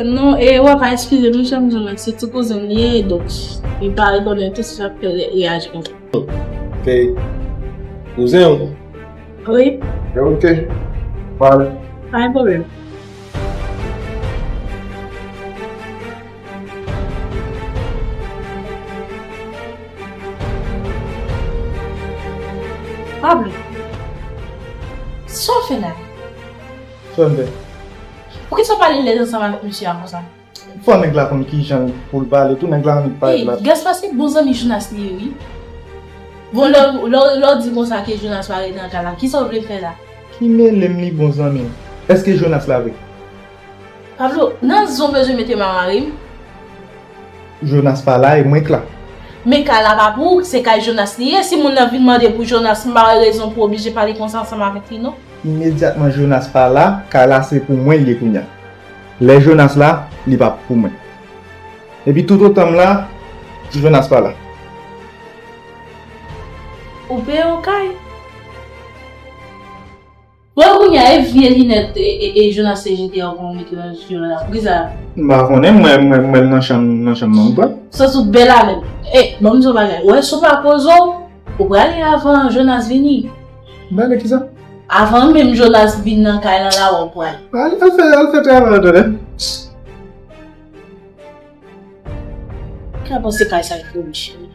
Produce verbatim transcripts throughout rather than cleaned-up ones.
Non, e w ap eskize m, wi, Jonas, se ti kouzen m li ye, donk, li pa rekonèt tou, se sa k fè l reyaji konsa. Ok. Kouzen w? Wi. Ok. Pale. Pa gen pwoblèm. Pablo, sa w fè la? Sa m fè? Poukisa w pa lèz ansanm avèk mesye a konsa? Fò nèg la konn kijan pou l pale tou, nèg la annik parèt la. Gaspa se bon zanmi Jonas li ye, wi. Bon, lè, lè, lè w di konsa ke Jonas pa rete nan kay la, kisa w vle fè la? Ki mele m li bon zanmi m? Èske Jonas la vre? Pablo, nan zon bezwen mete m a mari m? Jonas pa la e mwen k la. Men kay la pa pou ou, se kay Jonas li ye. Si moun nan vin mande pou Jonas, m pa wè rezon pou oblije pale konsa ansanm avèk li, non. Imedyatman Jonas pa la, kay la se pou mwen l ye kounye a. Lè Jonas la, li p ap pou mwen. Epi toutotan m la, Jonas pa la. Ou peye yon kay? Wè kounye a, e vye linèt e, e, e Jonas te jete a w pou w mete nan jwèt la. Poukisa? M pa konnen, mwen, mwen, mwen nan chanm, nan chanm nan, ou pa? Sa sou bèl avè m. E, ban m di w bagay. Wè, si w pa poze w, ou prale avan Jonas vini. Prale kisa? Avan menm Jonas vin nan kay lan la, w ap pral. Al, al fè, al fè travay ou, tande. Ka panse kay sa fou, cheri.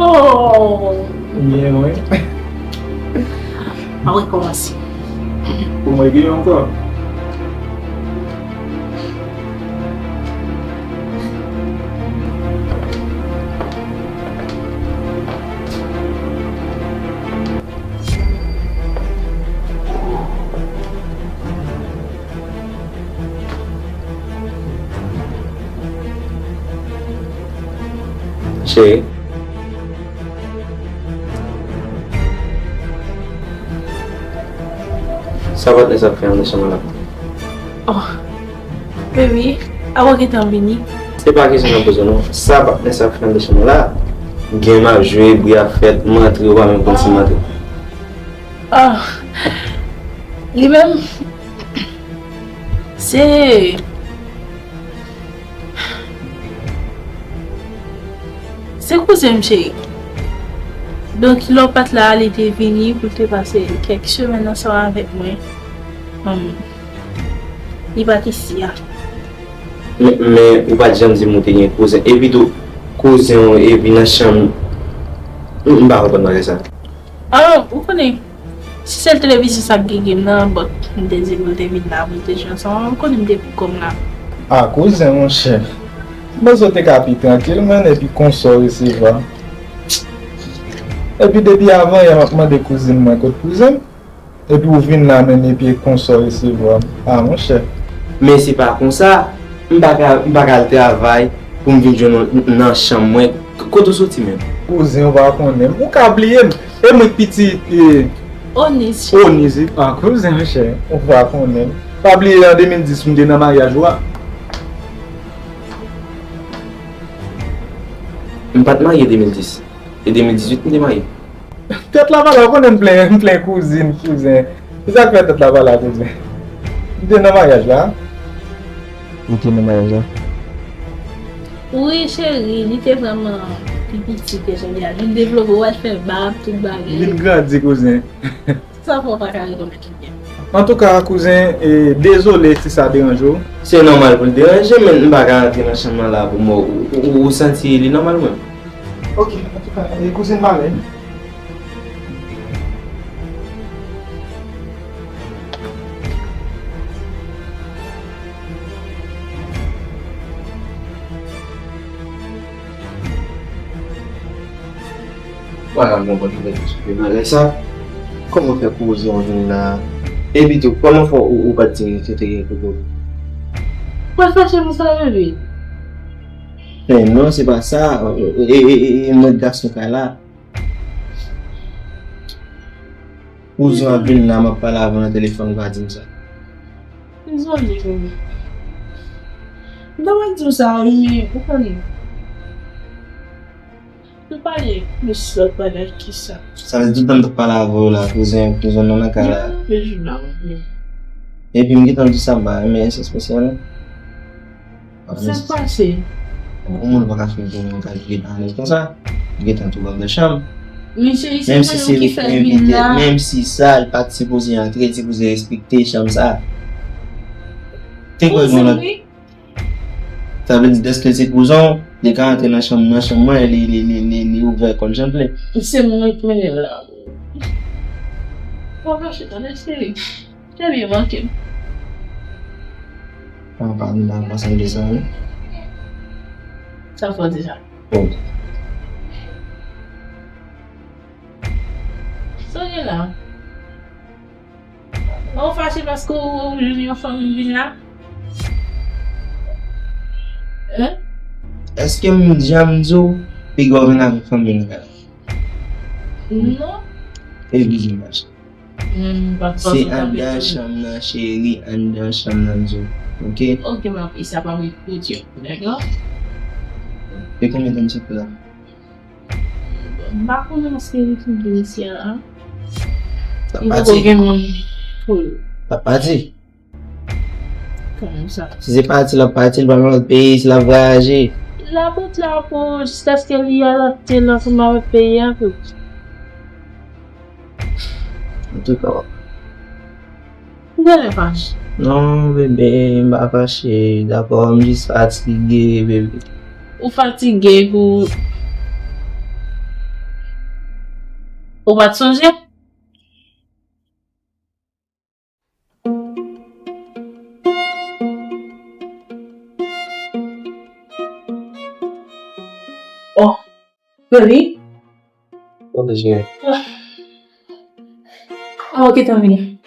Oh! Byen, wi. Mwen rekòmanse. Pou mwen gen ankò. Cheri. Sa patnè sa ap fè anndan chanm nan la? Oh, baby, avan gentan vini. Se pa kesyon nan poze w non. Sa patnè sa ap fè anndan chanm nan la? Game ap jwe, bri ap fèt, m antre, ou pa menm konn si m antre. Ah, li menm, se, se kouzen m cheri. Donk, lè w pa t la, li te vini pou l te pase kèk semèn ansanm avèk mwen. Hum, li pa t isi a. Men, men ou pa t janm di m ou te gen kouzen. Epi tou, kouzen w, epi nan chanm, m, m pa konprann bagay sa. Ah, ou konnen, si sèl televizyon sa k gen game nan, but m te di pou l te vin la, pou l te jwe ansanm, ou konnen m te pou kò m la. Ah, kouzen, monchè. M panse w te ka pi trankil, man, epi konsa w resevwa. Epi depi avan yè m ap mande kouzin mwen kot kouzen m. Epi w vin la menm epi e konsa w resevwa m. Ah, monchè. Men se pa konsa. M pa ka, m pa ka al travay pou m vin jwenn ou nan chanm mwen. K-, kote w soti menm? Kouzen, ou pa konnen m. Ou ka bliye m. E mwen k pitit, e, Onis. Onis, wi. Ah, kouzen, monchè. Ou pa konnen m. Pa bliye an de mil dis m te nan maryaj ou a. M pa t marye de mil dis. E de mil dizuit m te marye. Tèt la pa la, ou konnen m plen, m plen kouzin, kouzen. Se sa k fè tèt la pa la, kouzen. M te nan maryaj la. Ou te nan maryaj la? Wi, cheri, li te vrèman pi piti ke jodi a. Vin devlope, w wè l fè bab, tout bagay. Vin grandi, kouzen. Sa fè w pa ka rekonèt li byen. Antouka, kouzen, e, dezole si sa deranje w. Se nòmal pou l deranje, men m pa ka rantre nan chanm nan la pou mwen. Ou, ou, ou santi li nòmal, mwen? Ok, antouka, e, kouzin m ale. Wala, m konprann ou te sou pye nan lè sa. Kòman fè kouzen w vin la? Epi tou, kòman fè ou, ou pa t di m ke te gen kouzen? Mwen fache pou sa, bebe. Men non, se pa sa. E, e, e, e, mwen gason kay la. Kouzin w ap vin la, m ap pale avè w nan telefòn, ou pa di m sa. Dezole, Jovin. M ta pral di w sa, wi, men ou konnen. Nou pale plis lòt bagay ki sa. Sa vle di tout tan m t ap pale avè w la, kouzin, kouzin nan nan kay la. Epi m gentan di w sa m pa renmen, se espesyal. Sa k pase? Yon moun pa ka fin pou mwen ka gentan alèz konsa. Gentan tou andan chanm. Men cheri, se mwen ki fè l vin la. Menm si sa, l pa t sipoze antre, l sipoze respekte chanm sa. Te kwè gen yon lòt. Sa vle di, dèske l se kouzin w, li ka antre nan chanm, nan chanm mwen, li, li, li, li, li ouvè kò l jan l vle. Se mwen ki mennen l la. Bon, mache, tande, cheri. Te byen manke m. An pa, m pa sanble sa, non. Sa fò deja. Oh. Sa w gen la? Ou fache paske w, ou jwenn yon fanm vin la? Hein? Èske m janm di w, piga w vin avèk fanm vin la? Non. E vizyon mache. Se anndan chanm nan, cheri, anndan chanm nan, m di w. Oke? Oke, m ap eseye pa repwodui, dakò? E konbyen tan misye fè la? M pa konnen èske li tou vin isi a. L ap pati. Li poko gen moun pou li. L ap pati. Kòman sa? Si se pati l ap pati, li pa nan lòt peyi, si l ap vwayaje. L ap ret la pou jiskaske li adapte l ansanm avèk peyi a tou. Antouka, w ap Ou genlè fache. Non, bebe, m pa fache, dakò, m jis fatige, bebe. Ou fatige pou ou pa t sonje? Oh, baby. Kote jere? Ah, ok, tanmi.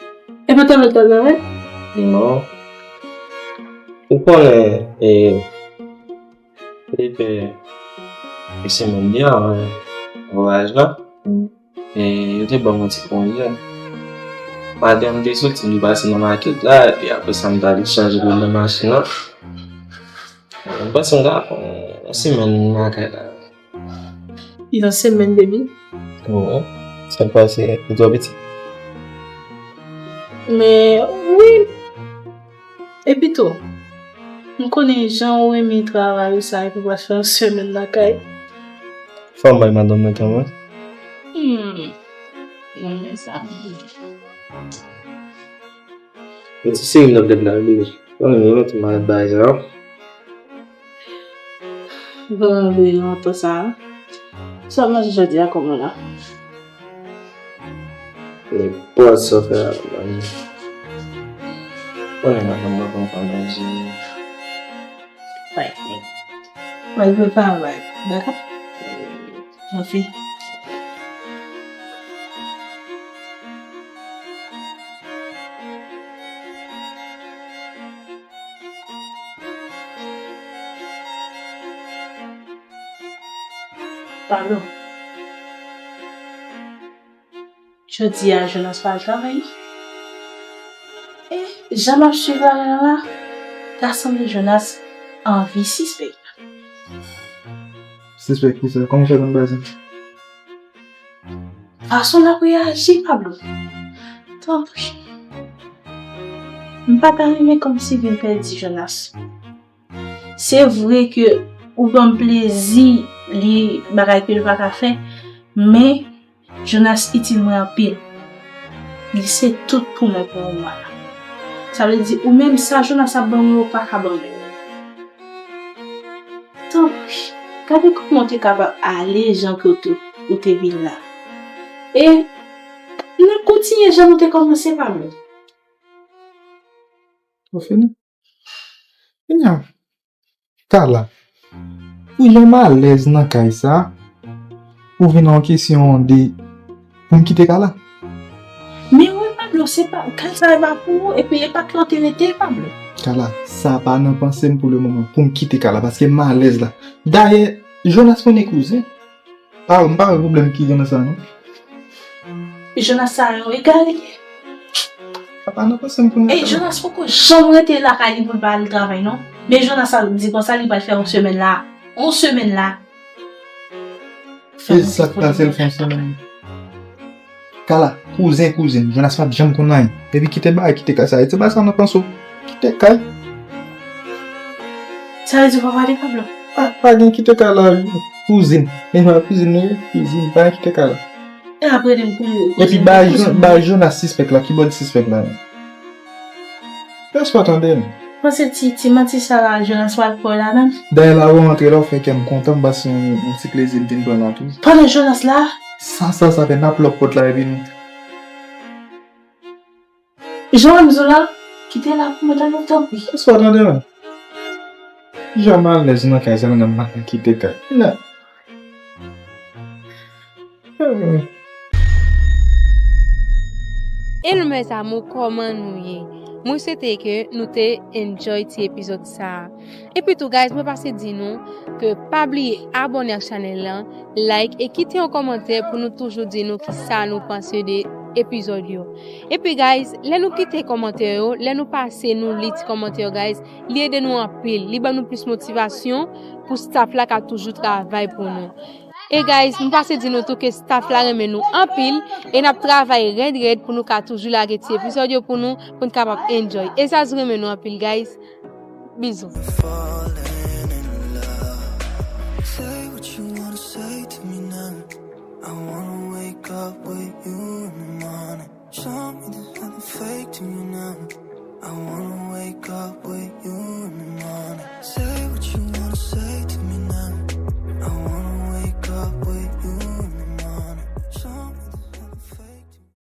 E pa tanmi, tanmi, wi? Non. Ou konnen, e, depi, e semèn dèyè, an, vwayaj la, e, yo te ban mwen ti konjè. Maten, m te soti, m te pase nan makèt la, epi apre sa, m t al chanje lwil nan machin nan. M panse m ka fè yon semèn nan kay la. Yon semèn depi? Wi. Sa k pase? Ou twò piti? Men, wi. Epi tou, m konnen jan ou renmen travay ou sa, epi w pral fè yon semèn lakay. Fò m bay madanm mwen tan mwen. Hmm. Renmen sa. Yon ti seri nan tèt la, wi. Mwen, mwen, mwen, mwen, bagay sa yo. Vrèman vre, lontan sa. Sa w manje jodi a, kòman la? Nenpòt sa w fè la, manje. Konnen madanm mwen konn fè manje. Mwen prepare bagay, dakò? Anfen. Pablo. Jodi a, Jonas pa al travay, non. E jan m ap swiv bagay la, ta sanble Jonas anvi sispèk. Sispèk kisa? Kòman w fè konn bagay sa? Fason l ap reyaji, Pablo. Tanpri. M pa ta renmen kòmsi vin pèdi Jonas. Se vre ke ou ban m plezi, li bagay ke l pa ka fè, men Jonas itil mwen anpil. Li se tout pou mwen pou moman la. Sa vle di, ou menm, sa Jonas ap ban mwen, ou pa ka ban mwen. Tanpri, gade kòman w te kapab ale jan ke w te, ou te vin la. E n ap kontinye jan nou te kòmanse, pa mwen. Ou fini? Kounye a, Kala, ou jan m alèz nan kay sa, ou vin nan yon kesyon de pou m kite Kala? Men wi, Pablo, se pa, kay sa e pa pou ou, epi e pa k lan te rete, Pablo. Kala, sa pa nan panse m pou le moman, pou m kite Kala, paske m alèz la. Dayè, Jonas konnen kouzen. Pa, m pa wè pwoblèm ki gen nan sa, non. Jonas sa yon egare. Papa, nan panse m pou nou. Ey, Jonas poko janm rete lakay li pou l pa al travay, non. Men Jonas sa di konsa li pral fè yon semèn la. Yon semèn la. E sa k pase l fè yon semèn. Kala, kouzen, kouzin, Jonas pa t janm konn anyen. Epi kite bagay, kite kay sa. E se pa sa nan panse w. Kite kay. Sa vle di w pa pale Pablo? Pa, pa gen kite kay la, kouzin. Men pa kouzin nou ye, kouzin, pa gen kite kay la. E apre li pou. Epi bay Jonas sispèk la, ki bò l sispèk la? Pèsonn pa tande m. Panse ti, ti manti sa la, Jonas pral pran ladan. Dayè la, w antre la, w fè kè m kontan, m pase yon, yon ti plezi m vin pran la tou. Pandan Jonas la? Sa, sa, sa fè n ap lòk pòt la epi nou. Jan m di w la, kite la pou mwen tande w, tanpri. Pèsonn pa tande la. Jan m alèz nan kay sa, nan m pa ka kite kay. Nan. Hello mes amours, kòman nou ye? Mwen swete ke nou te enjoy ti epizòd sa a. Epi tou guys, mwen pase di nou ke pa bliye abòne ak chanèl lan, like e kite yon kòmantè pou nou toujou di nou kisa nou panse de epizòd yo. Epi guys, lè nou kite kòmantè yo, lè nou pase nou li ti kòmantè yo guys, li ede nou anpil, li ban nou plis motivasyon pou staff la ka toujou travay pou nou. E guys, m pase di nou tou ke staff la renmen nou anpil e n ap travay rèd rèd pou nou ka toujou lage ti epizòd yo pou nou, pou n kapab enjoy. E Zaz renmen nou anpil guys. Bizou. Falling in love. Say what you wanna say to me now. I wanna wake up with you in the morning. Show me there's nothing fake to me now. I wanna wake up with you.